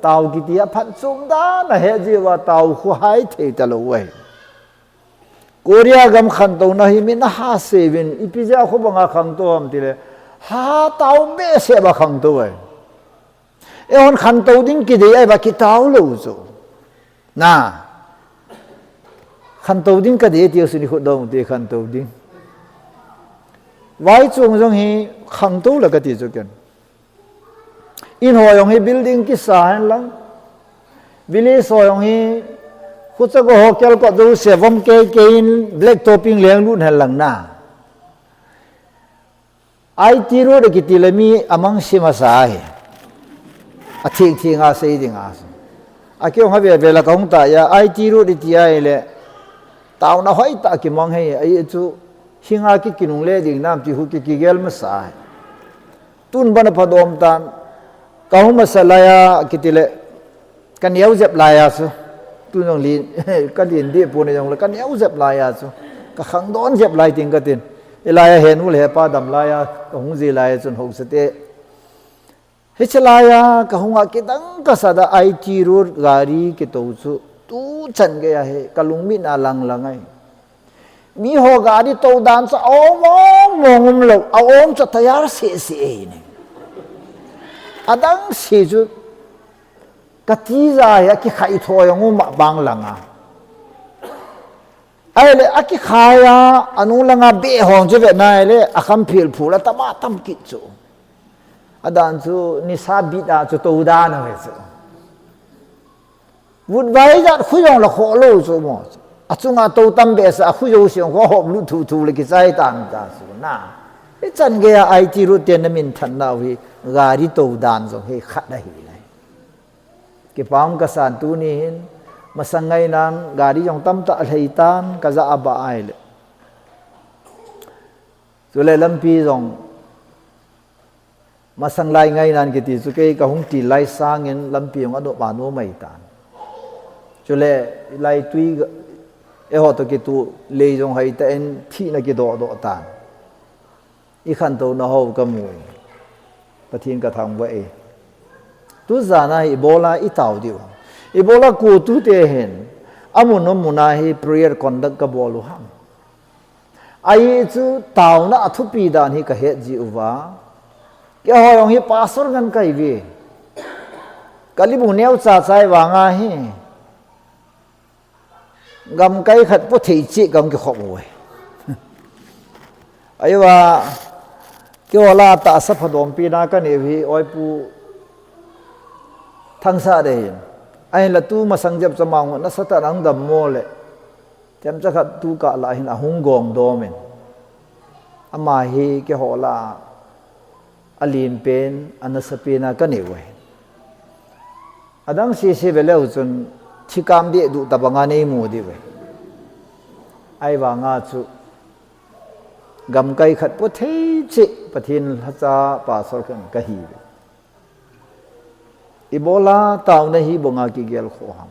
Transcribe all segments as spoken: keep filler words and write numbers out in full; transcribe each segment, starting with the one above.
Tao kiti a phatchom dan ahe jeh uva tao khu hai thei talou ahi. Korea gam khantouna hi mi naha seuvin, ipi jeh a khu banga khangtou ham tile, ha tao behseh a khangtou ahi. Eihon khantou ding kidei ahi va kitao lou chu. Na. Khantou ding kadei tiu suni khut dong ti khantou ding. Vaichong jong hi khangtou la kati chu ken. In ho jong hi building kisa hen lang. Village ho jong hi khucha go ho kel ko do se vom kei kei in black topping leng lut hen lang na. I T road kiti le mi amang sim asa hi. A thing thing a sei ding a. A keu nga ve ve la ka hung ta ya I T road ti ai le. Tao na hoi ta ki mang hei ai chu hinga ki kinung le ding nam ti hu ki ki gel masa hi. Tun bana phadom tan ka hung masa la ya kiti le. Ka neo jep lai a chu. Tu jong lin, ka lin deh pon jong le, ka neo jep lai a chu. Ka khangdon jep lai ting ka tin. Hilai a henu le hepa dam lai a, ka hung ji lai a chun ho sate. Hiche lai a, ka hung a kidang kasa da I T road gari kito chu. Tu chan gei a hi, ka lungmit na lang lang ai. Mi ho gari to dan chu a om om mong um lou, a om chu tayar se se e ni. Adang se chu ka tija hi a kikhai tho jong um a bang langa. Ahile a kikhai a, a nung langa be hong chu ve na ahile a kham phil phul a tam a tam kit chu. Adan chu nisa bit a chu to dan a ve chu. Vut vai jat khu jong la kho lou chu mo. A chunga to tam behseh a khu jo siang kho hop lut thu thu le kichai tan ta chu na. I chan gei a I T road te na min than nau hi gari to dan jong hi khat ahi lai. Kipah ka san tuni hin masang ngai nan gari jong tam ta a lhei tan ka ja a ba ai le. Chule lampi jong masang lai ngai nan kiti chu kei ka hung til lai sangin lampi jong a nop a nom mai tan. Chule lai tui ga, eiho to kitu lei jong hai ta in thina kidoh doh tan. I khantouna ho ka mu. Pathen ka thangvah e. Tu jan a hi ibola i tao diu ham. Ibola ko tute hin. Amun amun a hi prayer conduct ka bol u ham. Ahi chu taona a thupi dan hi ka het ji uva. Keiho jong hi pastor ngen ka hi ve. Ka libu neo cha chai vang a hi. Gamkai khat po thei cheh ka hung kikhop uve. Ahi va, keiho la tahsa phadompi na ka neiu hi, oipu Thangsa de hin. Ahin la tu masang jep cha mang nasa tah a hung dammo le. Themcha khat tu kah la hin a hung gong dom in. Ama hi keiho la a lim pen, a nasa pen a ka neiu ahi. Adang sese ve leu chun thikam deh duh tabang a nei mu diu ahi. Ahivang a chu gamkai khat po thei cheh Pathen lhacha pastor khat ka hi uve. Ibola taona hi bang a kigel kho ham.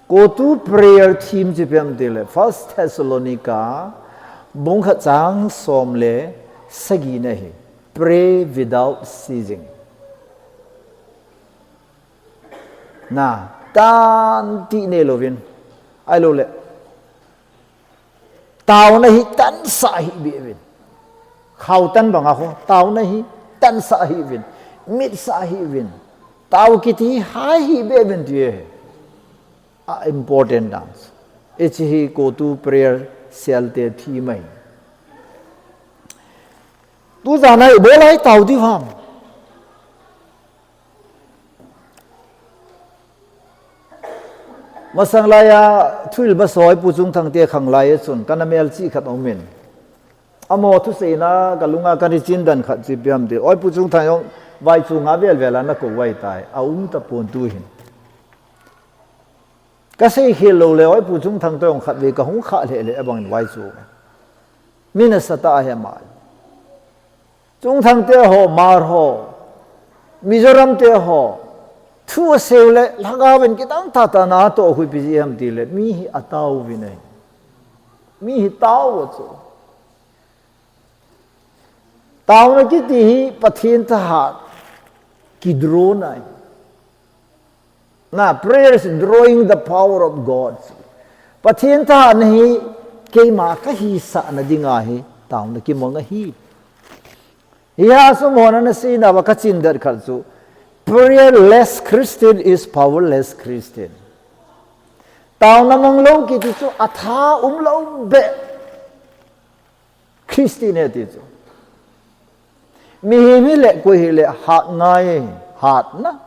Ko tu prayer theme chu ipi ham tile First Thessalonica bung khat chang som le sagi na hi. Pray without ceasing. Na, tan ti nei louvin. Ahilou le. Taona hi tansah hih beh uvin. Khau tan bang a kho, taona hi tansah hih uvin. Mitsah hih uvin. Tao kiti hi hai hih beh uvin ti e. A important dance. Hiche hi ko tu prayer cell te theme ahi. Tu jan a ibola i tao diu ham. Masang lai a thuhil ba soi Pu Chungthang te khang lai a chun ka na mel chih khat um in. Amaho thuseina ka lunga ka ri chin dan khat chu ipi ham ti. Oi Pu Chungthang jong vaichung a vel vel a na kou vai tai. A um ta pon tu hin. Ka sei khel lou le oi Pu Chungthang toh jong khat ve ka hung kha lheh lheh a bang in vaichung. Mi nasa tah ahi ama. Chungthang te ho, Hmar ho, Mizoram te ho, thu asei u le, lhagao vin kidang tah tah na atoh u hi ipi jeh ham ti le, mi hi atao uvin ahi. Mi hi tao u chu. Taona kiti hi Pathen thahat kidro na ahi. Na, prayer is drawing the power of God. Pathen thahatna hi keima kahisahna dinga hi taona kimang ahi. Hia sung hon ana seina va kachin det khat chu, prayerless Christian is powerless Christian. Taona mang lou kiti chu atha um lou beh Christian e ti chu. Mihem hile koi hile hat ngai, hatna.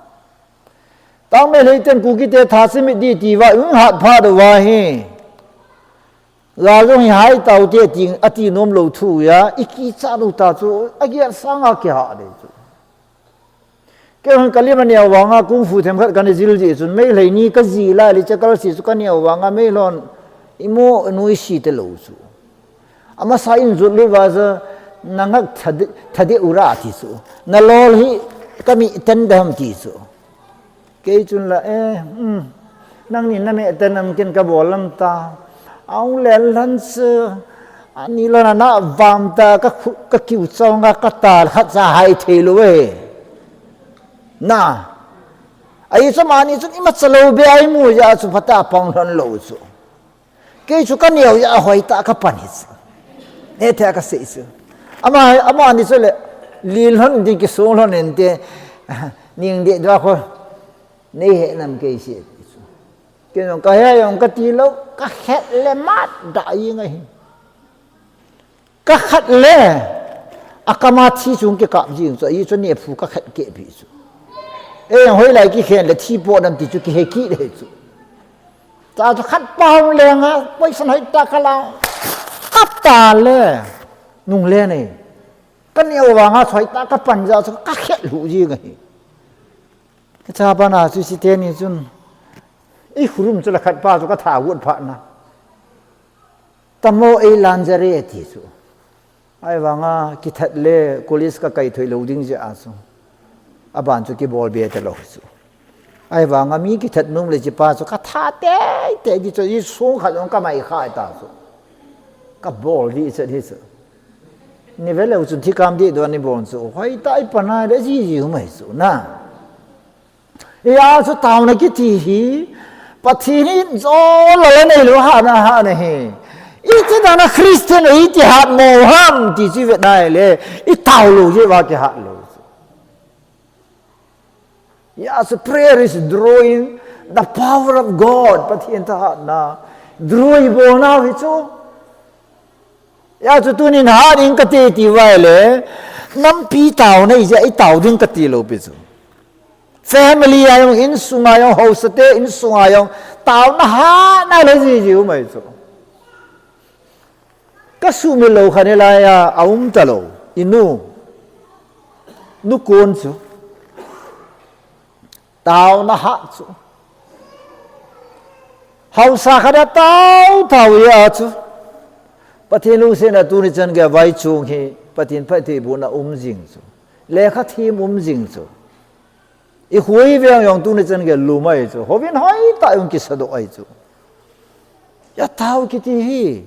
Tangmei hei ten Kuki te tha simit di ti va, um hat pha do va hi. Ga jong hi hai tau te ti, ati nom lou thu ya, i kicha lou ta chu, a giat sanga kiha de chu. Kei hon kalim a neo vanga kung fu them khat kana jil ji chun, Meitei ni ka ji lai li cha kal si chu ka neo vanga Meilhon i mo nui si te lou chu. Amasa in jut li va chu, na ngak thade, thade ura ti chu. Na lol hi ka mi ten dam ti chu. Kei chun la, eh, um, nangni na me ten am ken ka bol lam ta. Aung len lan chu, ani lona na vam ta, ka khu, ka kiu chonga ka ta, khat cha hai thei lou e. Na. Ai chu mani chun ima cha lou be ai mu ya chu phata pang lhon lou chu. Kei chu ka neo ya hoi ta ka pan hi chu. Ne the ka sei chu. Ama, amani chu le, lil lhon ding kisung lhon en te, ning de dua kho, nei he nam kei si chu. Kei jong ka he jong ka ti lou, ka khet le mat da i ngai hi. Ka khat le, a kama thi chung kikap jing chu, i chu ne phu ka khat ke pi chu. E, hoi lai kikhen le thi po nam ti chu kihe ki le chu. Ta chu khat pa hung lenga, poison hoi ta ka la. Kap ta le, nung le ne. Ka neo vanga hoi ta ka pan ja chu, ka khet lu jing ahi. Ka cha pa na chu si te ni chun. I khurum chu la khat pa chu ka tha gut pha na. Tamo ei lanjare ti chu. Ai vanga kithat le college ka kai thoi lou ding je a chu. A ban chu kibol be ta lou chu. Ai vanga mi kithat num le chi pa chu ka tha te te di chu i sung khat jong ka mai khai ta chu. Ka bol di chu di chu. Ni ve leu chu thi kam di do ni bon chu. Hoi ta i pa nai le ji ji mai chu na. Ia chu tauna kiti hi, Pathen in jol la nei lou hahna hahna hi. Iti dan a Christian iti hat mo ham ti chi ve nai le, i tao lou je va kihat lou. Ia chu prayer is drawing the power of God. Pathen thahatna. Draw i bolna hi chu. Ia chu tunin hat in ka ti ti vai le, nampi tauna i je i tao ding ka ti lou pi chu. Family a jong, insung a jong, haosa te insung a jong, tauna hat na le ji ji u mai chu. Ka sumil lou khat ni lai a, a um ta lou, i nu, nu kon chu. Tauna hat chu. Haosa khat a tao tao ya chu. Pathen lungsetna tuni chan gei vai chung hi, Pathen phattheibohna um jing chu. Lekha thiem um jing chu. I hui veng jong tuni chan gei lum ai chu. Hovin hoi ta jong kisa doh ai chu. Ia tao kiti hi.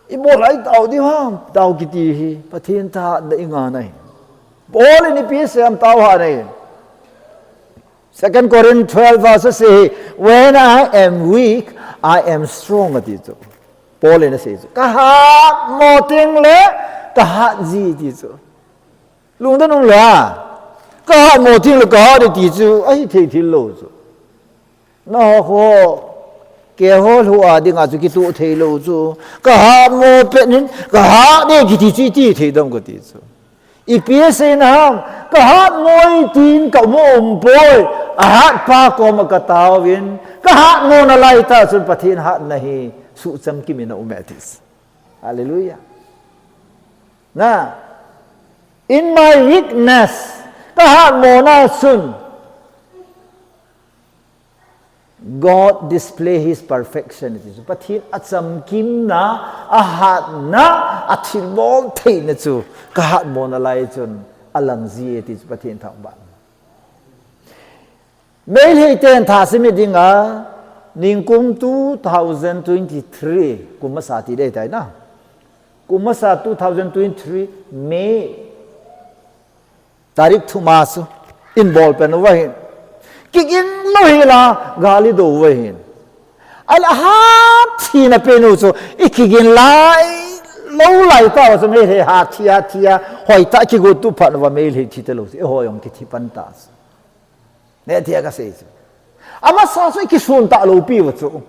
I bol ai tao di ham, tao kiti hi. Pathen thahatna i ngan ai. Paul in ipi asei ham tao hat na hi. Second Corinth twelve verse six, "When I am weak, I am strong," ati chu. Paul in asei chu. Ka hat mo teng le, ka hat ji ti chu. Lungdon um la. Ka hat mo teng le, ka hat ji ti chu. Ahi thei thil lou chu. Na ho kho, keiho lhu a dinga chu kituh thei lou chu. Ka hat mo pet nin, ka hat de kiti chu iti thei dam ka ti chu. Ipi asei na ham, ka hat mo i tin ka mo um poi, a hat pa koma ka taovin, ka hat mo na lai ta chun Pathen hatna hi suhcham kimin a um e ti. Hallelujah. Na, in my weakness, ka hat mo na chun, God display his perfection. Iti chu Pathen achamkimna, ahatna, athilbol theina chu ka hatmo na lai chun alang ji e ti chu Pathen thangvah. Meitei ten tha simi dinga, ningkum two thousand twenty-three, kum masa ti dei tai na. Kum masa two thousand twenty-three, May. Tarik thum a chu, in ball pen uva hin. Kigin lou hi la, gal i do uva hin. Ahile hat thina pen u chu, i kigin lai, lou lai tah u chu, meilhei hat thi, hat thi a, hoitah kigo tu phat uva meilhei thi talou chu, eiho jong kithi pan ta chu. Neh thei a kasei chu. Amasa chu i kisun talou pi uva chu.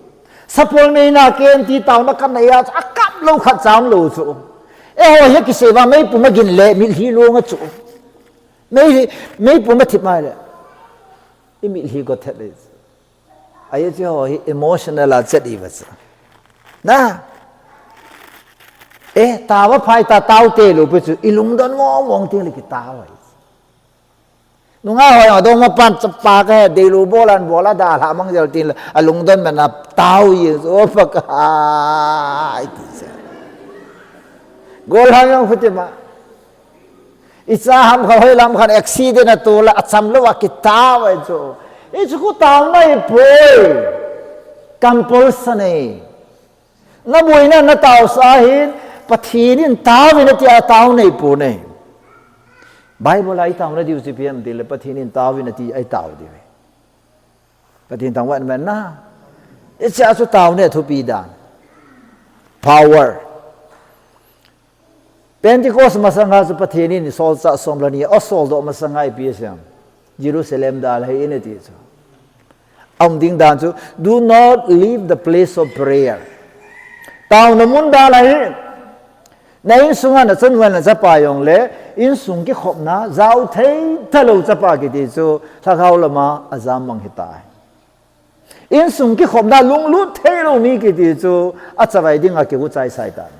Sapol meina ken ti taona kanei a chu, akap lou khat chang lou chu. Eiho hi kisei uva meipum a gin le, mitlhi long a chu. Mei, meipum a thip mai le. I mitlhi go thet le. Ahi chu ho hi emotional a chet i va chu. Na. Eh, tao a phai ta tao te lou pi chu. I lungdon mong mong ting le kitao ahi. Nunga hoi adong ma pan chapa ka he dei lou bol an bol a da la mang jel tin le. A lungdon man a tao i chu Pakai ti chu. Gol ham jong phuti ma. I cha ham kha hoi lam khan accident a tu la a cham lou a kitao ahi chu. I chu khu taona i poi. Compulsion nei. Na buina na tao sa hin Pathen in tao in ati a tao nei pu nei. Bible a i taona diu chu ipi ham ti le Pathen in tao in ati a i tao diu. Pathen thangvah in man na. I cha chu taona thupi dan. Power. Pentecost masanga chu Pathen in solchah som le ni a soldoh masanga ipi asei em? Jerusalem dalha hih in ati chu. Aum ding dan chu, do not leave the place of prayer. Taona mun dalha hih in. Na insunga na chanu le na chapa jong le, insung kikhopna, jao thei talou chapa kiti chu, lhagao lama ajam mang hita. Insung kikhopna lunglut theilou mi kiti chu achavai dinga kigu chai sai tan.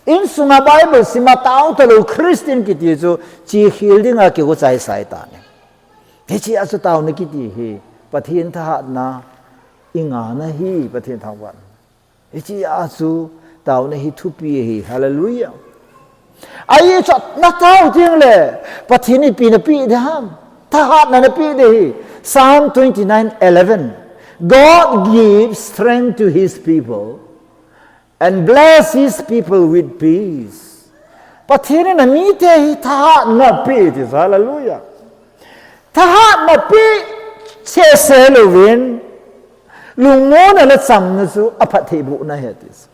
Insunga Bible sima tao talou Christian kiti chu chi khel dinga kigu chai sai tan. Hiche a chu taona kiti hi Pathen thahatna i ngahna hi Pathen thangvah. Hiche a chu taona hi thupi ahi. Hallelujah. Ahi chu na tao ding le Pathen in ipi napeh ding ham? Thahatna napeh ding ahi. Psalm twenty-nine eleven. God gives strength to his people and bless his people with peace. Pathen in amite hi thahatna pe ti chu, hallelujah. Thahatna pe cheh se louvin, lungmonna le chamna chu aphattheibohna ahi ti chu.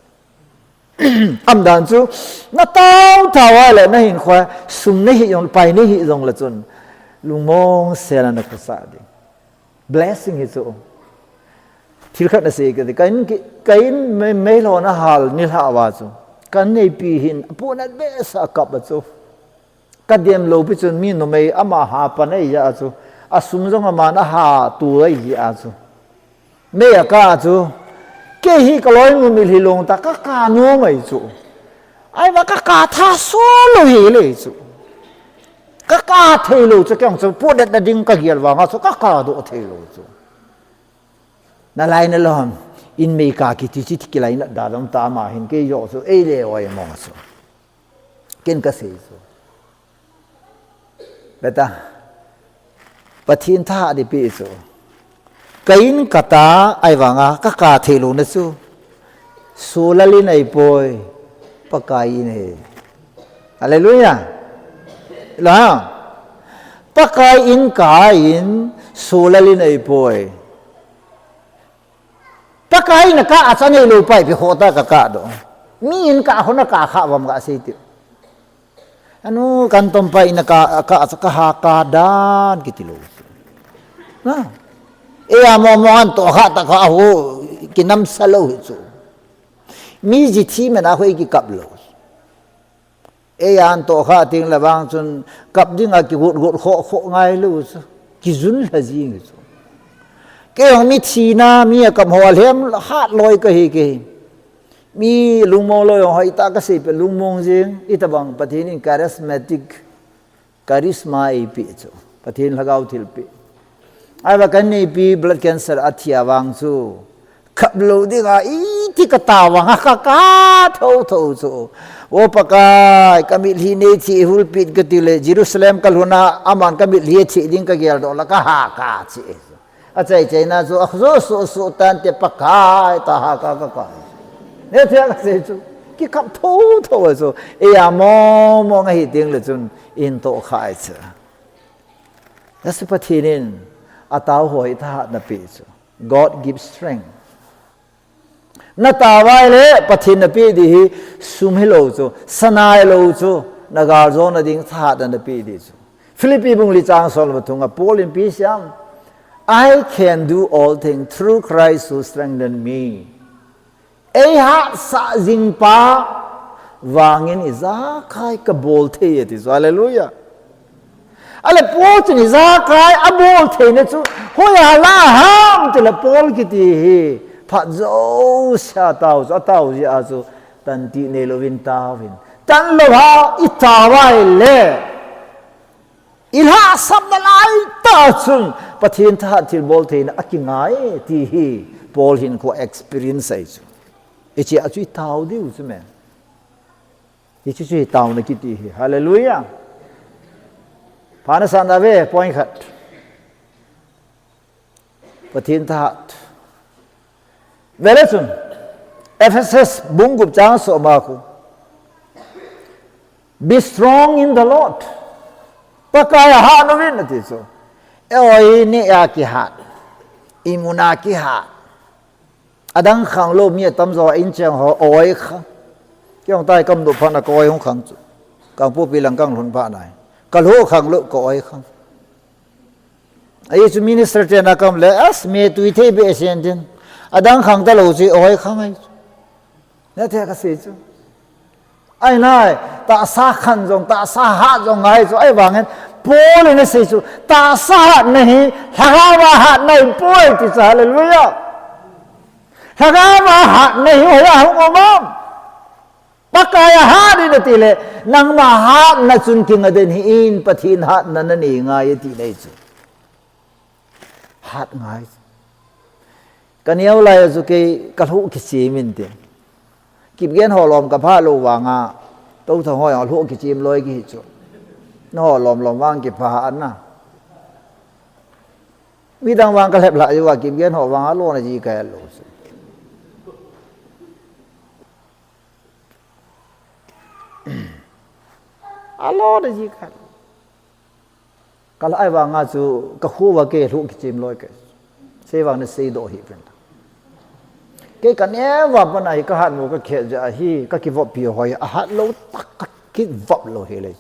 Aum dan chu, na tao tao a le na hinkhoa sum nahi jong, pai nahi jong le chun, lungmong sela na khosa ding. Blessing hi chu. Thil khat nasei kate, ka in, ka in mei, meilhon ahal nilhah uva chu. Ka neipi hin, apunat behseh a kap a chu. Ka dem lou pi chun mi numei ama ha pan ahi jeh a chu. Asum jong aman aha tu ahi jeh a chu. Mei a kah chu. Kei hi ka loinu mitlhi long ta ka kap nom ahi chu. Ahivang ka kap tha so lou hile chu. Ka kap thei lou chu kei jong chu. Podet na ding ka gel vang a chu ka kap doh thei lou chu. Nalai nalom, in mei kap kiti chu kilai nat da dong ta ma hin kei joh chu, ei le oi mo chu. Ken ka sei chu. Beta, Pathen thahat ding pe chu. Ka in ka ta, ahivang a, ka kap thei lou na chu. Solalin ahipoi, Pakai in ahi. Hallelujah. La. Pakai in kap in, solalin ahipoi. Pakai in akap a chu anei lou pai pi kho ta ka kap doh. Mi in kap ho na kap kha uvam ka sei ti. Anu kan tom pa in akap, akap a chu ka ha kap dan kiti lou. Na. Eia momo an toh kha ta kha ho kinamsa lou hi chu. Mi ji thi man a ho i kikap lou. Eia an toh kha teng le vang chun kap dinga kigot got khoh khoh ngai lou chu. Kijun lha jing chu. Kei jong mi thina, mi akap ho alhem hat loi ka hi kei. Mi lungmong lou jong hoitah ka sei pe lungmong jing. Itobang Pathen in charismatic, charisma eipeh chu. Pathen lhagao thilpeh. Ahivang ka neipi blood cancer a thi a vang chu. Kap lou dinga iti ka tao vang a ka kap tho tho chu. O Pakai, ka mitlhi nei thi hulpeh kati le, Jerusalem ka lhun a, aman ka mitlhi thi ding ka gel doh la ka ha kap che. Achai chaina chu, a jo so so tan te Pakai ta ha kap ka kap. Neh thei a ka sei chu, kikap tho tho a chu, eia momo nga hi teng le chun, in toh kha ai chu. Jesu Pathen in, Atao ho hi thahatna pe chu. God gives strength. Na tao vai le Pathen na pe di hi sum hilou chu, sana hilou chu, na galjona ding thahatna na pe di chu. Philippi bung li chang som le thum a Paul in ipi asei em? "I can do all things through Christ who strengthen me." Ei hatsah jing pa vangin ijakai ka bol thei e ti chu. Hallelujah. Ale Paul chun ijakai abol theina chu hoiya la ham tile Paul kiti hi phat jousea tao chu, atao jeh a chu tantih neilouvin taovin. Tan lou a itao vai le ilhahsamna lai tah chun Pathen thahat thilbol theina akingai ti hi Paul hin khu experience ahi chu. Hiche a chu itao diu chu me. Hiche chu hi taona kiti hi. Hallelujah. Phat na sa na ve, point khat. Pathen thahat. Vele chun, Ephesus bung gup chang som a khu, "Be strong in the Lord." Pakai a hat uvin ati chu. Eiho hi neh a kihat. Imun a kihat. Adang khang lou mi atam jo a incheng ho oi khang. Kei jong tai kam duh phat na ka oi hung khang chu. Kangpokpi lang kang lhun phat na hi. Ka lhoh khang lou ka oi khang. Ahi chu minister te na kam le, as me tui thei behseh in tin. Adang khang talou chu oi khang ahi chu. Na thei ka sei chu. Ahi nai, tahsa khan jong, tahsa hat jong ngai chu. Ahivangin, Paul in asei chu, tahsa hatna hi, lhagao a hatna ahipoi ti chu, hallelujah. Lhagao a hatna hi, hoiya hung um am? Pakai a hat in ati le, nangma hatna chun kinga den hih in, Pathen hatna na nei ngai ati nei chu. Hat ngai. Ka neo lai a chu kei ka lhoh kichem in tin. Kipgen ho lom ka pha lou vang a, Touthang ho jong lhoh kichem loi kihi chu. Na ho lom lom vang kipha a na. Midang vang ka lhep lhah jeh uva Kipgen ho vang a lona ji ka he lou chu. A lona ji ka he lou. Ka lah ahivang a chu ka kho uva kei lhoh kichem loi kei. Sei vang na seidoh hih uvin. Kei ka neo a pat a hi ka hatmo ka khet jeh a hi ka kivop pi hoi a hat lou tah ka kivop lou hi le.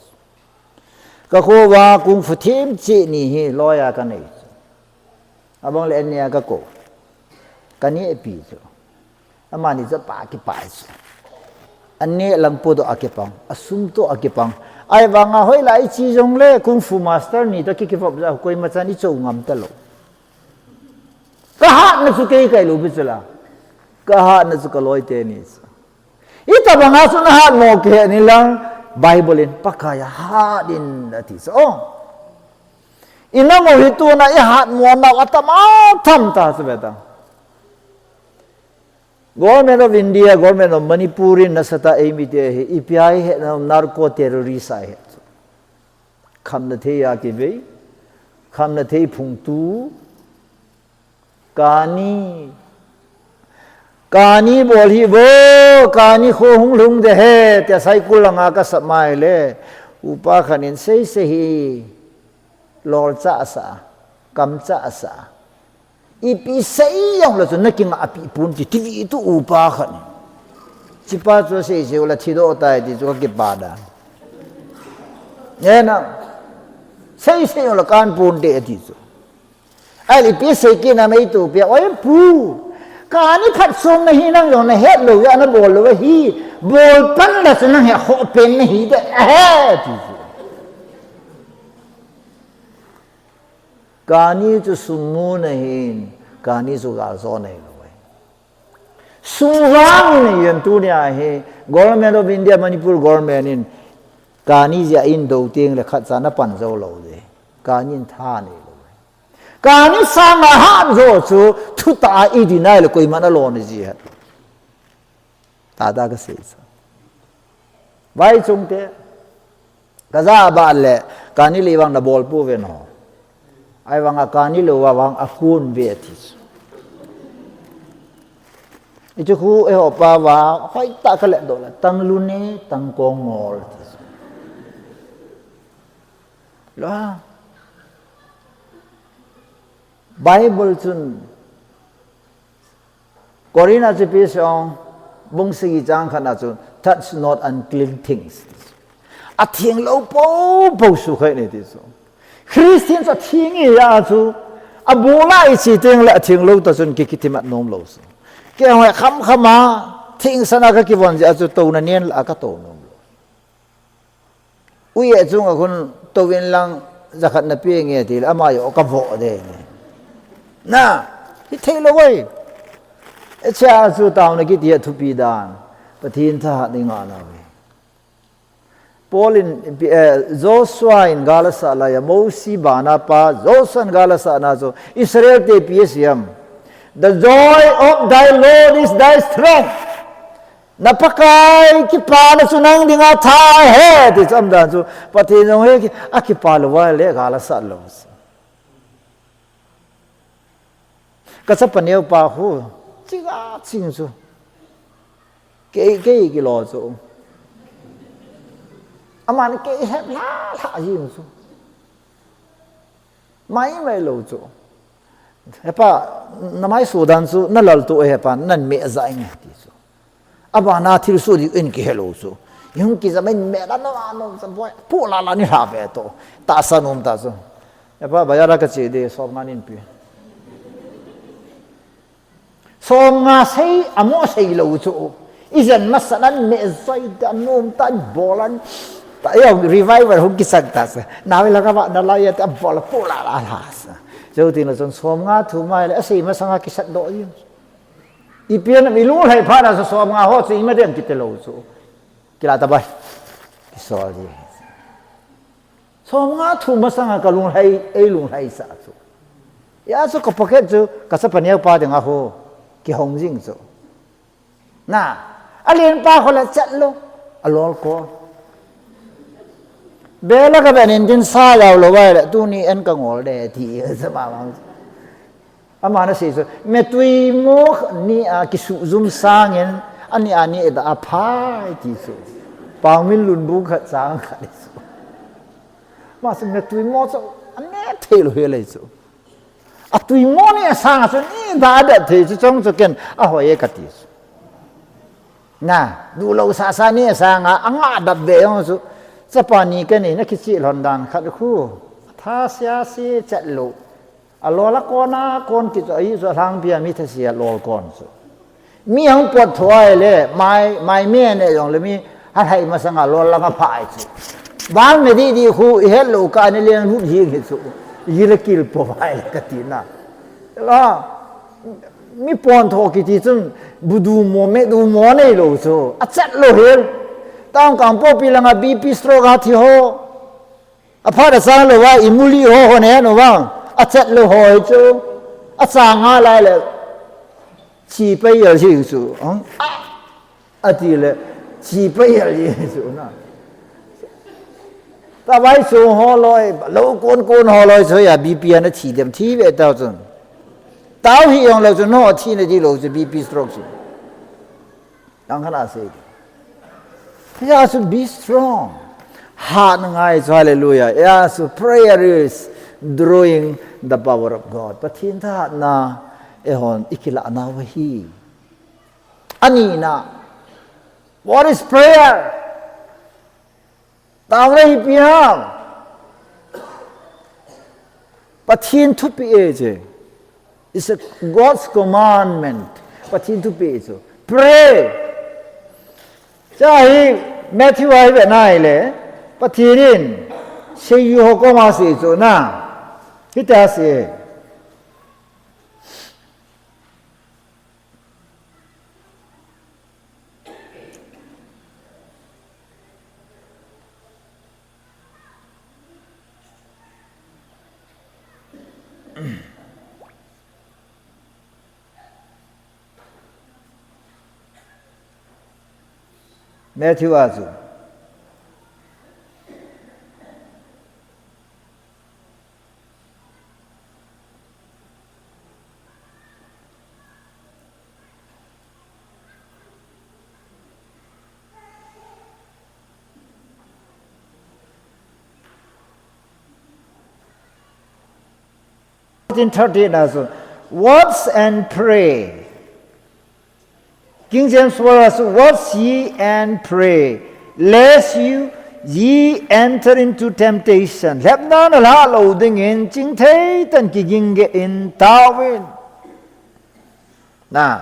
Ka kho uva kung fu thim cheh ni hi loi a ka nei. Abang le an neh a ka kou. Ka neh pi chu. Amani chu apa kipah chu. An neh lang po toh akipang, asum toh akipang. Ahivang a hoilai chi jong le kung fu master ni toh ki kivop jeh a koima chan i chou ngam talou. Ka hatna chu kei kai lou pi chu la. Ka hatna chu ka loi teni chu. Itobang a chu na hatmo kihe ni lang, Bible in Pakai a hat in ati chu. Oh. I nam u hi tuna i hatmo nau atam atam ta chu ve ta. Government of India, Government of Manipur in nasatah a eimi te hi, ipi a i het nau narco terrorist a i het. Khamna thei a kivei, khamna thei phungtu, kani, kani bol hi vo, kani kho hung lhung de he, tia Saikul langa ka sap mai le, upa khat in sei sei hi, lol cha sa, kam cha sa. Ipi sei jong le chu na kinga pi pon ti, ti ve tu upa khat in. Chipa chu sei sei u le thi doh tai ti chu ka kipah dan. Nge na, sei sei jong le kan pon te ti chu. Ahile ipi sei kit nam ei tu pia, oi pu. Kani phatchomna hi nang jong na het lou, ana bol lou hi. Bol pan la chu nang he ho pen na hi de. Ahe, ti chu. Kani chu sum muna ahin, kani chu galjona ahilou. Sum vang in ahin tunia hi, Government of India, Manipur Government in, kani jeh a in do teng le khat cha na pan jou lou de. Kani in tha neilou. Kani sanga hat jo chu, thutah a i deny le koiman alona ji ahi. Tata ka sei sa. Vaichung te, ka ja a ba le, kani le vang na bol pu ve no. Ahivang a kani le va vang a kun ve ti. I chu khu e ho pa va, hoi ta ka le do la, tang lu ne, tang kong ngol ti. Lo ha. Bible chun Korin a chu ipi asei em, bung sagi chang khat na chu, "Touch not unclean things." Atheng lou popo sukhai nei ti chu. Christian chu atheng ahi a chu, abul a iche teng le atheng lou ta chun ki, kithimat nom lou chu. Kei hoi kham kham a, theng sana kakivon jeh a chu touna nen la katou nom lou. Ui e chunga khun touvin lang jakhat napeh nge tile, ama jong kavoh de nge. Na, hithei lou e. Hiche a chu taona kiti a thupi dan. Pathen thahat i ngah nauve. Paul in, eh, Joshua in gal asah lai a, Mosi bana pa, Joshua in gal asah na chu, Israel te ipi asei em. "The joy of thy Lord is thy strength." Na Pakai kipana chu nang dinga tha ahi, ti chu umdan chu. Pathen jong hi aki, akipa lou uva le gal asah lou. Ka chapa neo pa khu, ching a ching chu. Kei, kei kilo chu. Aman kei het lha lha jing chu. Mai mai lou chu. Hepa, na mai sudan chu, na lal tu hepa, nan me za ing ti chu. Abana thilsoh ding in kihe lou chu. Hung kija mai me la no, no, sa boi. Pu la la ni ha ve to. Tahsa nom ta chu. Hepa, bazar a kache ding, som nga neipe. Som nga sei, amo sei lou chu. Ijen masa nan me zoi da nom ta bolan. Ta yo revival hung kisang ta sa. Na ve la ka ba na la ya ta bol pu la la la sa. Jou tin la chun som nga thu mai le, asei masanga kisat doh jing. Ipi ham ilunglhai phat a chu som nga ho chu ima dem kiti lou chu. Kila ta bai. Kisol ji. Som nga thu masanga kalunglhai, eilunglhai sa chu. Hia chu ka pocket chu, ka chapa neo pa dinga ho. Kihong jing chu. Na, alen pa kho la chat lou. Alol ko. Bela ka ben in din sa jao lou vai le, tuni en ka ngol de ti, sa ma mang. Ama na sei chu, me tui mo ni a kisuh jum sangin, ani ani da a phai ti chu. Pang min lun bu khat sang khat chu. Ma chu me tui mo chu, ane thei lou he lei chu. Atui mo ni asang a chu, ni da da thei chu chong chu ken, ahoi e kati chu. Na, du lou sa sa ni asang a, anga dap ve jong chu. Chapa ni kani na kichi lhon dan khat khu. Tha sia si chat lou. Alol a kon a kon kit chu, ahi chu alhangpi a mi tha sia lol kon chu. Mi hung pot thua le, mai, mai me ne jong le mi, halhai masanga lol langa phai chu. Bang me di di khu, ihet lou ka ni leng lut hi nge chu. Ila kil po vai le kati na. La, mi pon tho kiti chun, bu du mo, me du mo nei lou chu. Achat lou hel. Tang kang po pi langa B P stroke a thi ho. Aphat asang lou va, imuli ho ho ne no vang. Achat lou ho hi chu. Achang a lai le. Chi pai yal jing chu. Ang? Ati le. Chi pai yal jing chu na. Ta vai chu ho loi, lou kon kon ho loi chu ya B P ana thi dem thi ve ta chun. Tao hi jong lou chu no thi na di lou chu B P stroke chu. Ang khan a sei. He has to be strong. Hat ngai chu, hallelujah. He has to, prayer is drawing the power of God. Pathen thahatna eihon ikilah nau ahi. Anina. What is prayer? Taona hi ipi ham. Pathen thupeh e che. It's a God's commandment. Pathen thupeh chu. Pray. Cha hi Matthew a hi ve nai le. Pathen in seiyu ho koma sei chu na. Hita sei. Matthew a chu. fourteen thirteen a chu, "Watch and pray." King James Version a chu, "Watch ye and pray, lest you, ye enter into temptation." Lhepna nalhah lou dingin, chingthei tah in kiging geh in taovin. Na.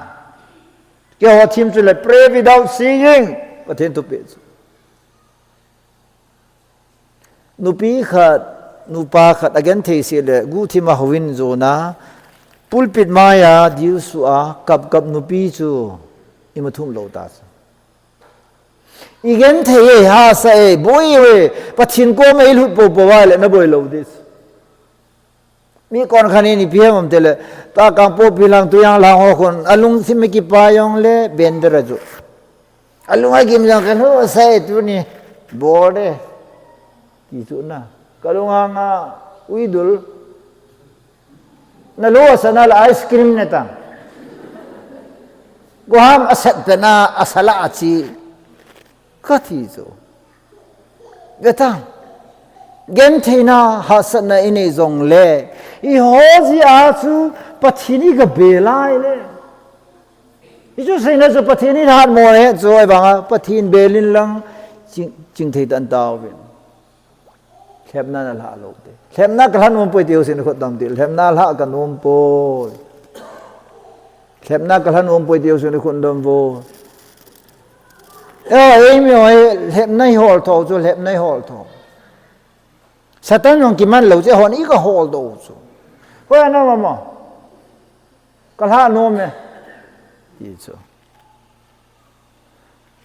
Keiho theme chu le, "Pray without ceasing." Pathen thupeh chu. Nupi khat, nupa khat, agenthei seh le, guhthim a houin jona, pulpit maiya, dilsu a, kapkap nupi chu, imu thum lou ta chu. Igenthei e, hahsa e, boi e, Pathen koma ilut poupou a le, naboi lou ding chu. Mi konkhat in ipi ham um tile, tua Kangpokpi lang, Tuiang lang ho khun, alungthim a kipa jong le, bender a chu. Alung agim jong, "Kalhoh sa e tuni, bol e." Ti chu na. Kalung hanga, uidul. Nalhoh sa nale ice cream ne tang. Goham asat pena, asala achi. Kati chu. Veta. Gentheina hahsatna inei jongle, eiho jeh a chu Pathen igabel lai le. Hichu seina chu Pathen ihatmo e chu, ahivanga Pathen bel in lang ching, chingthei tah in taovin. Lhepna nalhah lou te. Lhepna kalhah nom poi ti ho sin khut dom ti. Lhepna lhah kanom poi. Lhepna kalhah nom poi ti ho sin khut dom vo. Eh, eimi ho, lhepna ihol tho chu, lhepna ihol tho. Satan jong kiman lou chu, hon ikahol doh chu. Hoi ana mama. Kalhah nom e. Ti chu.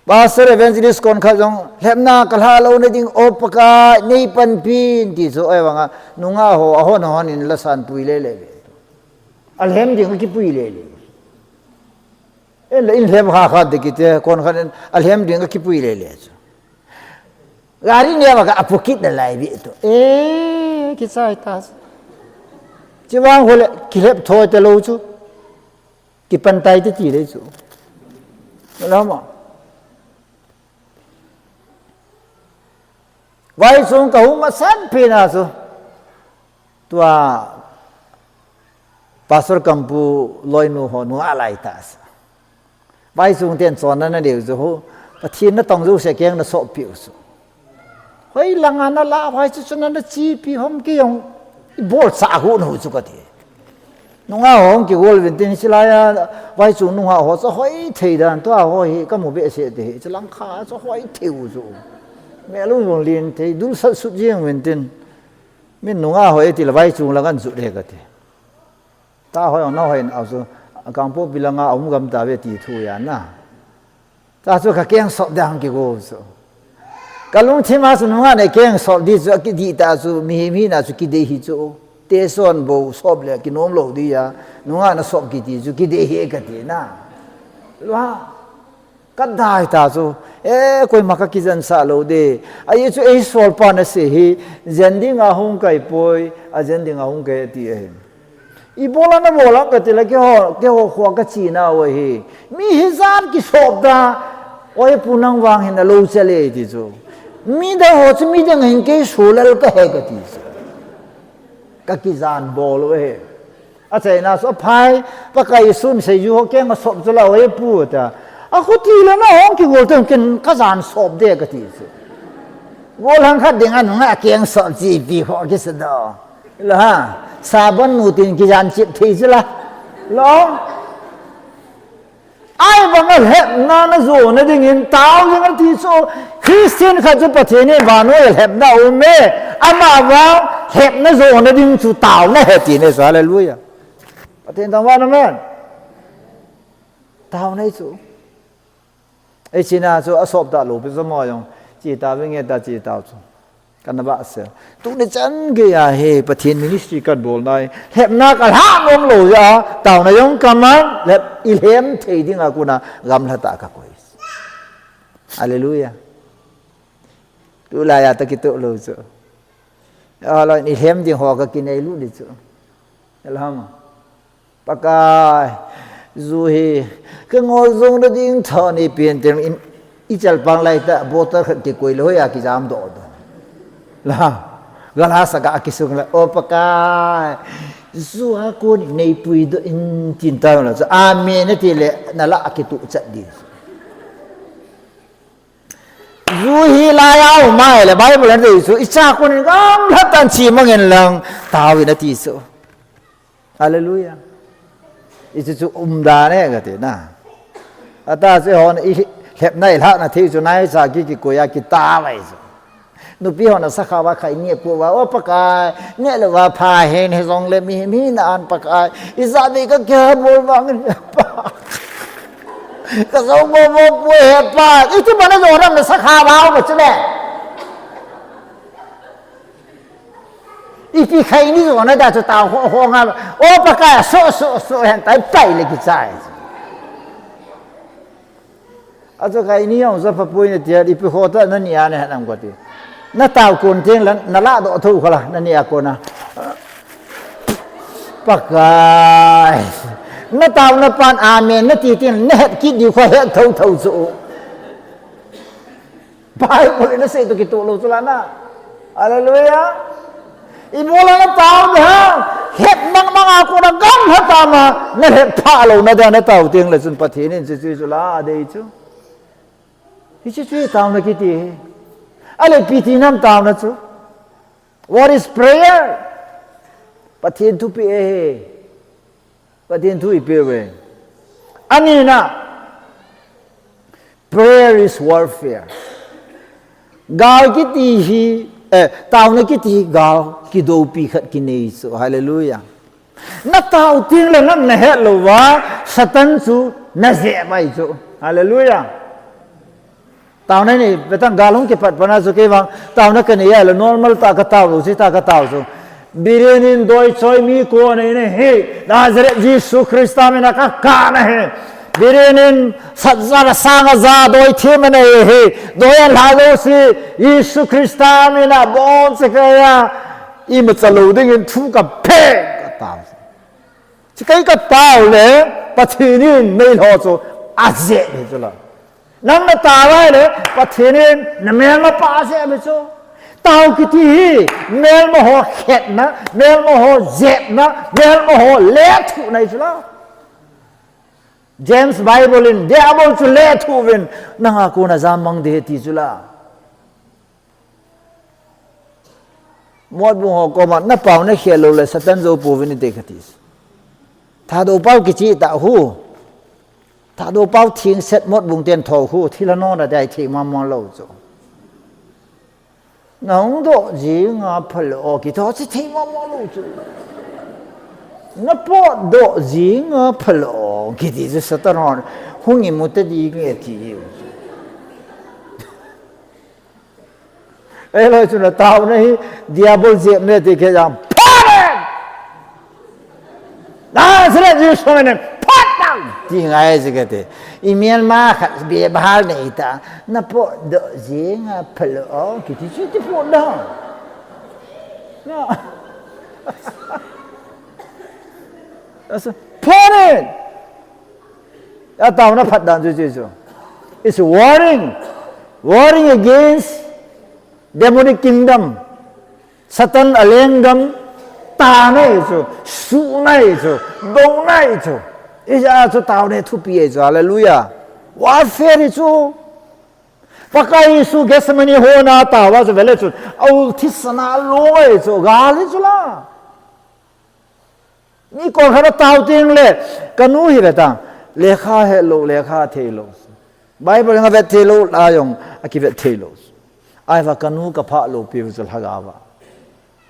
Pastor, evangelist konkhat jong, "Lhepna kalhah louna ding, O Pakai, neipanpin," ti chu, ahivanga, nungah ho, ahon, ahon in la sanpui lele le. Alhem ding akipui lele. Ei la in lhem kha kha ding kiti, konkhat in alhem ding akipui lele chu. Gari neo a ka apu kit nalai ve tu. Eh, kichai ta. Chuvang hole, kilhep thoi talou chu. Kipan tai te ti le chu. Lama. Vaisung kahung masan pena chu. Tua Pastor Kampu loinu ho nunga lai ta sa. Vaisung ten chonna nadeu chu ho. Pathen natong jouse keng nasop piu chu. Hoi langa nala vai chu chun nachipi hom kei jong ibol sa hu nu chu kati. Nunga ho hung kigol vin tin, hilaiya vaisung nunga ho chu hoi thei dan, tua ho hi kamu behseh te hi, chu langkha chu hoi thei u chu. Mel u jong lin thei, dulsat sut jeng vin tin. Min nunga ho eti le vaisung lang an jut e kati. Ta hoi ong na hoi in au chu, Kangpokpi langa aum gam ta ve ti thu ya na. Ta chu kakeng sop ding kigol chu. Kalungthim a chu nunga nei keng sop ding chu, akidih ta chu, mihem hina chu kidei hi chu. Teson bou sop le kinom lou ding a, nunga nasop kiti chu kidei hi kati na. Lua, kadai ta chu, eh, koima kakijen sah lou ding. Ahi chu eisolpa nasei hi, jen ding a hung kai poi, ajen ding a hung kai ti ahi. Ibola nabol a kati le, keiho, keiho kho kachi nau ahi. Mi hijat kisop da, oi pu nang vang hin alou chele ti chu. Midang ho chu midang hin kei sulal kahi kati chu. Kakijen bol u ahi. Achaina chu aphai, Pakai Jesun seiju ho keng asop chu la oi pu ta. Akhuti le na hung kigol teng ken kajen sop ding kati chu. Gol hang khat ding a nunga keng sop chi pi ho kisa do. Lo ha, sabon nu tin kijen chip thei chu la. Lo. Ahivanga lhepna najona dingin tao ding ati chu, Christian khat chu Pathen in vannoi a lhepna um e, amavang lhepna jona ding chu taona ahi ti ne chu, hallelujah. Pathen thangvah in amen. Taona ahi chu. Ei china chu asop talou pi chu mo jong. Chi ta vinge ta chi ta chu. Kana ba se. Tuni chan geiya hi Pathen ministry kabol nai. Lhepna kalhah nom lou jeh a. Taona jong kaman. Lhep, ilhem thei dinga kona gamla tah kakoi. Hallelujah. Tulaiya ta kitoh lou chu. Ahilou in ilhem ding ho kakinei lut ding chu. Elham. Pakai, ju hi, kangol jong nading tha nei pen teng in, ichalpang lai ta, bottle khat kikoi le hoiya kijam doh doh. La, gala saka kisung la, O Pakai, Ju a kon in neipui doh in tin tao la chu. Amen nati le nalah a kituh chat ding. Ju hi lai a um a le Bible in dei chu. Icha kon in gamla tan chi mangin lang tao in ati chu. Hallelujah. Ichu chu umdan e kati na. Ata chu hon i lhepna i lhahna thei chu naicha ki kikoi a kitao vai chu. Nupi hon asakha va khaini apu va, "O Pakai, neh lou va pha hen, hijong le mihem hina a Pakai. Ijat vei kakibol vang in he Pa. Kajou bol bol poi he Pa." Iti bana jong ram na sakha va u chu le. Ipi khaini jong na da chu tao ho ho nga. "O Pakai, so so so hen tai pai le kichai." Achu khaini jong ja pha poi na tia, ipi ho ta nani a na he nam kati. Na tao kon teng la, nalah doh tho khala, nani a kon a. Pakai. Na taona pan amen nati teng, na het kit diu kha het tho tho chu. Bible in asei toh kitoh lou chu la na. Hallelujah. Ibola na tao ding ham. Het mang mang a kon a gamla tama. Na het pha lou na dia na tao teng le chun Pathen in chu chu chu la dei chu. Hichu chu taona kiti hi. Ale ipi ti nam taona chu. What is prayer? Pathen thu pe e he. Pathen thu i pe ve. Ani na, prayer is warfare. Gal kiti hi, eh, taona kiti hi gal kidoupi khat kinei chu. Hallelujah. Na tao teng le nam na het lou va, Satan chu na jep mai chu. Hallelujah. Taona nei, betan gal hung kipat pana chu kei vang, taona kanei a le normal ta ka tao lou, chi ta ka tao chu. Biren in doi choi mi ko nei nei hi, Nazareth Jesu Christa mina ka ka na hi. Biren in sat ja la sang a ja doi thi ma nei hi, doi a la lou si, Jesu Christa mina bon se ka ya, i ma cha lou ding in thu ka pe, ka tao. Chi kei ka tao le, Pathen in nei lou chu, a jep hi chu la. Nang na tao lai le, Pathen in na melma pa a jep hi chu. Tao kiti hi, melma ho khetna, melma ho jepna, melma ho lethuhna hi chu la. James Bible in, Diabol chu lethuh vin, nang a kon a jam mang ding ahi ti chu la. Motbung ho koma, na pao na khel lou le, Satan jou pouvin i ti kha ti. Thadou pao kichi ta hu. Thadou pao thing set motbung ten tho hu, thil a nona dai thei ma mo lou chu. Na hung doh jing a pha lou, o, kiti ho chi thei ma mo lou chu. Na potdoh jing a pha lou, kiti chu Satan hon, hung imu ta ding e ti. Ahilou chu na taona hi, Diabol jepna ti khe jang, pha le! Nazareth Jesu mina, phat tang! Ti ngai chu kati. I melma khat be bahal nei ta. Na potdoh jing a pha lou, o, kiti chu ti potdoh. Na. Asa, pha le! A taona phat dan chu chu chu. It's warring. Warring against demonic kingdom. Satan a lenggam, taona hi chu, suhna hi chu, douna hi chu. Ijeh a chu taona hi thupi hi chu, hallelujah. Warfare hi chu. Pakai Jesu Gethsemane hon a tao a chu vele chu, a ul thisan a long hi chu, gal hi chu la. Mi kol khat a tao teng le, ka nu hi ve ta, lekha he lou, lekha thei lou. Bible jong a vet thei lou, la jong a kivet thei lou. Ahivang ka nu ka phah lou pi chu lhagao va.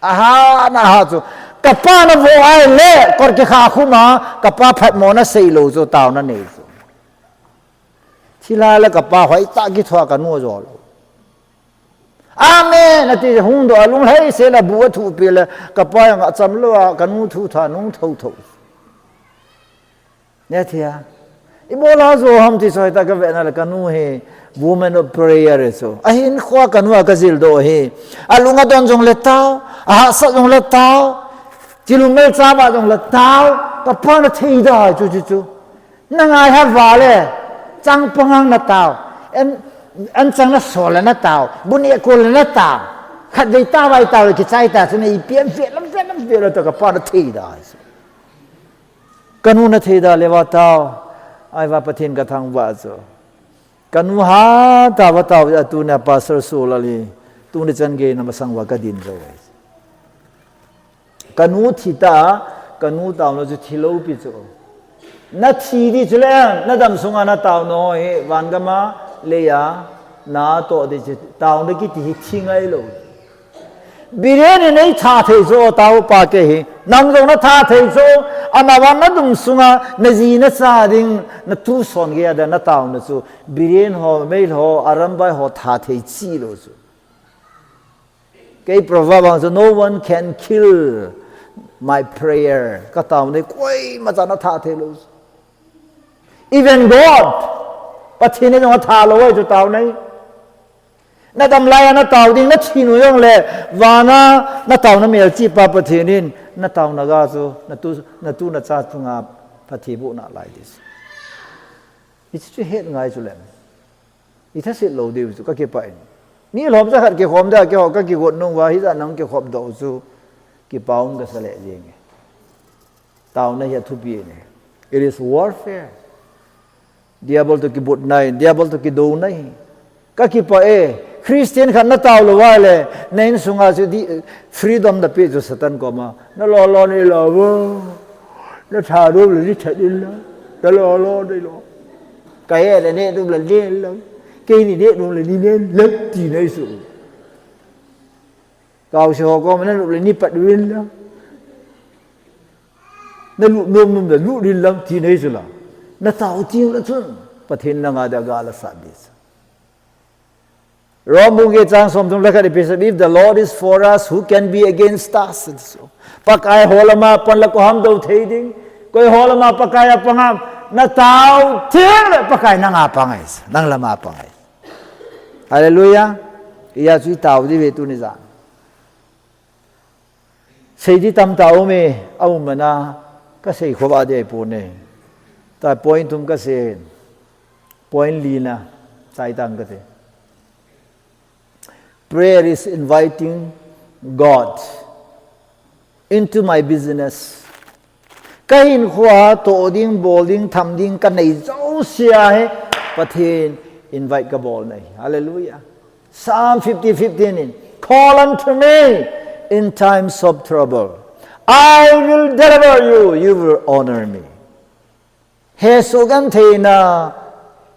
Aha, na ha chu, ka pa na vo ai le, kol kikha khum a, ka pa phatmo na sei lou chu, taona nei chu. Thilha le ka pa hoi ta kithoa ka nu jo lou. Amen, ati hung doh a lunglhai se la bu a thupi le, ka pa jong a cham lou a, ka nu thu tha nung tho tho. Ne thia. Ibola jo ham ti soi ta ka ve na le ka nu hi woman of prayer e so. Ahin kho ka nu a ka jil doh hi. A lung a don jong le tao, a hahsat jong le tao. Thil umel chama jong le tao, ka pa na thei da chu chu chu. Na ngai ha vale, chang pangang na tao, an, an chang na sol na tao, bu neh kol na tao. Khatvei tao vai tao le kichai ta chu nei pian pian lam pian lam pian lo to ka pa na thei da. Ka nu na thei da le va tao. Ai va Pathen ka thangvah chu. Ka nu ha ta va tao a tuni a Pastor Sulal hi. Tuni chan gei na masang va ka din zo ai. Ka nu thi ta, ka nu taona chu thi lo pi chu. Na thi di chu le, na dam sunga na taona ho hi, van gama, leiya, na toh di chu, taona kiti hi thi ngai lo. Biren in ei tha thei chu, tao pa kei hi, nang jong na tha thei chu, ama vang na dum sunga, na ji na cha ding, na tuson gei a da na taona chu, Biren ho, Meitei ho, Arambai ho tha thei chi lo chu. Kei proverb ang chu, "No one can kill my prayer." Ka taona hi koima chan a tha thei lo. Even God, Pathen in jong a tha lo ai chu taona hi. Na dam lai a na tao ding, na thi nu jong le, vana na taona melchih pa Pathen in, na taona ga chu, na tu, na tu na cha chunga phatthei boh nalai di. Hichu het ngai chu lem. I thasit lo diu chu ka kipah in. Mi lhom cha khat kikhom da, keiho ka kigot nung uva, hijat nang kikhop doh chu, kipa um ka sa le jeng e. Taona hi a thupi in e. It is warfare. Diabol to kibut nai, Diabol to kido nai. Ka kipah e, Christian khat na tao lo uva le, na insunga chu di, freedom na pe chu Satan koma. Na lo lo nei lo uvo. Na tha dum le ni tha ding lo. Na lo lo nei lo. Ka he le ne dum le ne lo. Kei ni ne dum le ni ne lo ti nei su. Kau se ho ko na lu le ni pat ding lo. Na lu nom nom le lu ding lo ti nei su la. Na tao ti la chun. Pathen na nga da ga la sa di. Rom bung get chang som thum le khat ipi asei, "If the Lord is for us, who can be against us?" Pakai ho lama pan la koi ham do thei ding. Koi ho lama Pakai a pang ham. Na tao theng le Pakai na nga pang ai. Nang lama pang ai. Hallelujah. Iya chu i tao di ve tuni jan. Sei di tam ta um e, a um mana, ka sei kho ba di ai pu ne. Ta point thum ka sei, point li na, chai tang ka te. Prayer is inviting God into my business. Ka hinkhoa toh ding, bol ding, tham ding, ka nei jouse a hi Pathen invite ka bol na hi. Hallelujah. Psalm fifty fifteen in, "Call unto me in times of trouble. I will deliver you, you will honor me." Hesoh gentheina,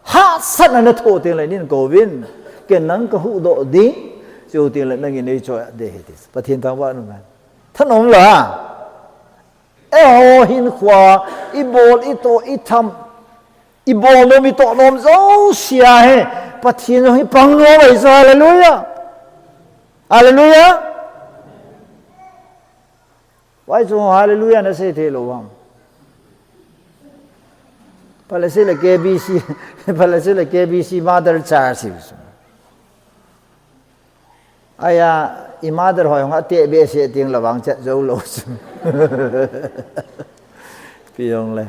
hahsatna na thoh teng le nei kou vin, ken nang ka huhdoh ding, chuteng le nangin nei choi-at ding ahi ti. Pathen thangvah in um hen. Thanom la. Eiho hinkhoa, i bol, i toh, i tham, i bol nom, i toh nom jouse a hi Pathen jong hi pang nom ahi chu, hallelujah. Hallelujah. Why chu hallelujah na sei thei lou ham? Phalasi le K B C, phalasi le K B C Mother Church hi. Aya, i mother hoi hung a te be se ting la vang chat jou lou. Pi jong le.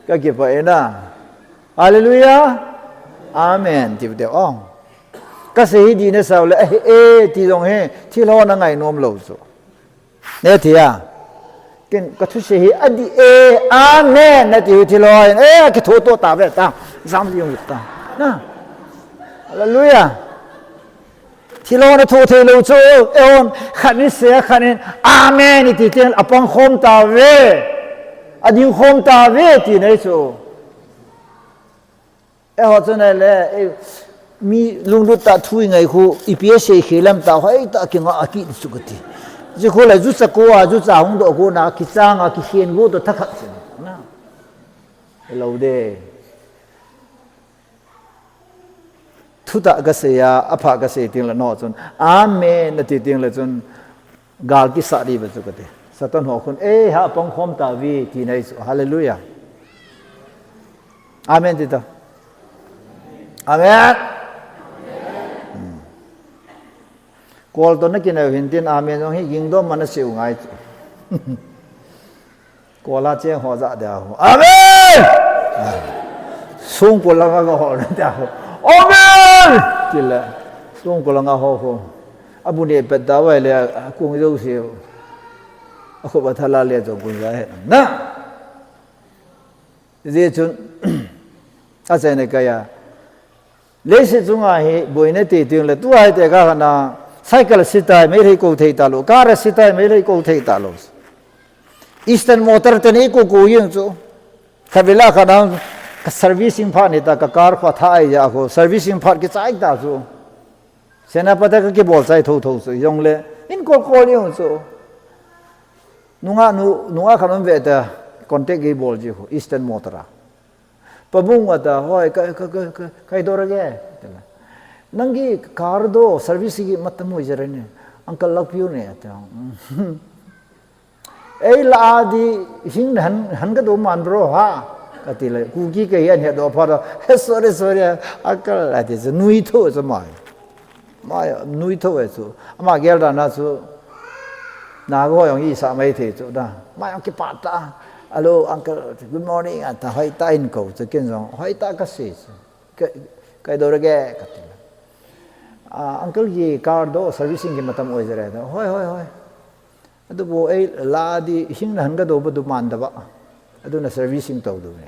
Ka kipah e na. Hallelujah. Amen. Ti te ong. Ka sei hi di na sao le, eh, eh, ti jong hi, thil ho na ngai nom lou chu. Ne thia. Ken ka thusei hi adi e, amen, nati hi thil ho in, eh, kitho to ta ve ta. Jam jing ta. Na. Hallelujah. Thil ho na tho thei lou chu, eh, hon, khat in sei, khat in, amen, iti teng, apang khom ta ve. Ading khom ta ve, ti nei chu. Eiho chun ahile, eh, mi lunglut tah thu i ngai khu, ipi asei khel ham tah, hoitah a kinga a kit chu kati. Chu khu le, jucha ko a, jucha hung doh ko na, kichang a, kikhen go toh thakhat chu. Na. Lou de. Thutah ka sei a, apha ka sei teng le nangho chun, amen, nati teng le chun, gal kisah di ve chu kati. Satan ho khun, eh, ha pang khom ta ve, ti nei chu. Hallelujah. Amen ti ta. Amen. Hmm. Kol toh na kinai u hin tin, amen jong hi ging dom mana sei u ngai chu. Kol a cheng ho ja dia ho. Amen! Songkul langa ga ho na dia ho. Amen! Ti le. Songkul langa ho ho. Abu neh pet ta vai le, akung jouse. Akhup athala le jong kung ja he. Na. Hijeh chun, achaina kaiya. Leiset chunga hi boina ti teng le, tua hi te ka na, cycle sitai, Meitei kou thei talou, car sitai, Meitei kou thei talou. Eastern Motor te ni kou kou jeng chu. Kavela ka na, ka servicing phat ni ta, ka car kho tha ai ja ko, servicing phat kichai ta chu. Senapati ka kibol chai tho tho chu, jong le, in kol kol jeng chu. Nunga nu, nunga khan um ve ta, contact kibol ji ko, Eastern Motor a. Pabung ata, hoi, ka, ka, ka, ka, kai dor ge. Nang ki car do, service ki matam oi jere ne. Uncle love you ne, ata. Ei la di, hing han, han ka do man bro, ha? Kati le, Kuki ka hi an he do pha do. He, sorry, sorry, uncle, ati, nui tho, sa mai. Mai, nui tho e chu. Ama gel dan a chu. Na ko jong isa mai thei chu da. Mai jong kipah ta. Hello, uncle, good morning, ata, hoi ta in kou chu ken jong. Hoi ta kasei chu. Ka, kai dor ge, kati le. Ah, uncle ki car do servicing ki matam oi jere do. Hoi, hoi, hoi. Adu bo ei la di hing na han ka do ba du man da ba. Adu na servicing to du ne.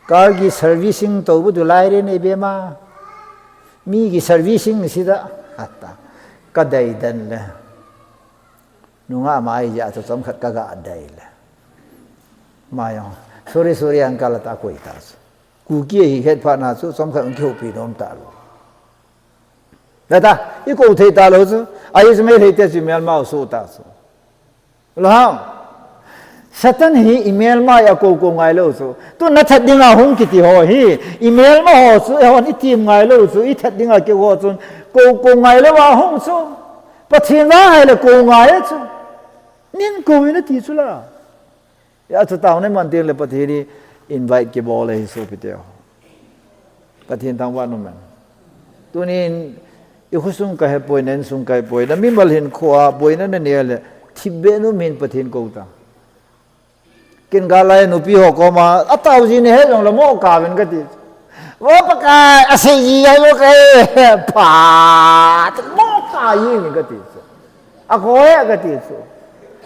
Car ki servicing to bu du lai re ne be ma. Mi ki servicing si da. Ata. Ka dai dan le. Nunga mai ja to chom khat ka ga dai le. Ma jong. Sorry, sorry, uncle ta koi ta. Kuki hi het pha na chu chom khat ung kihopi nom ta lo. Ve ta, i kou thei ta lo chu. Ai chu Meitei te chu Myanmar u su ta chu. Lo hao. Satan hi i melma a kou kou ngai lo chu. Tu na that ding a hung kiti ho hi. I melma ho chu, e hon i tim ngai lo chu. I that ding a keu ho chun. Kou kou ngai lo a hung chu. Pathen va hai le kou ngai a chu. Nin kou in a ti chu la. Ya chu tao ne man tin le Pathen in invite kibol le hi sopi te ho. Pathen thangvah in um hen. Tunin, i khosung ka he poi, na insung ka he poi, na mimal hinkho a boina na nei le, thipbeh in um hen Pathen kou ta. Ken ga lai nupi ho koma, a tao ji ne he jong le mo ka ven kati. Vo Pakai, a sei ji ya lo ka he, pa, mo ka ji ne kati. A ko he kati chu.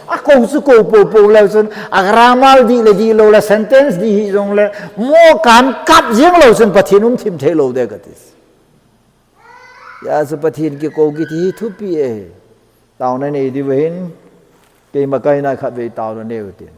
A kou chu kou pou pou lou chun, a grammar di le di lou le, sentence di hi jong le, mo kan kap jeng lou chun Pathen um thim thei lou de kati. Ya chu Pathen kikou kiti hi thupi e. Taona nei di vahin, keima kaina khat vei taona nei u tin.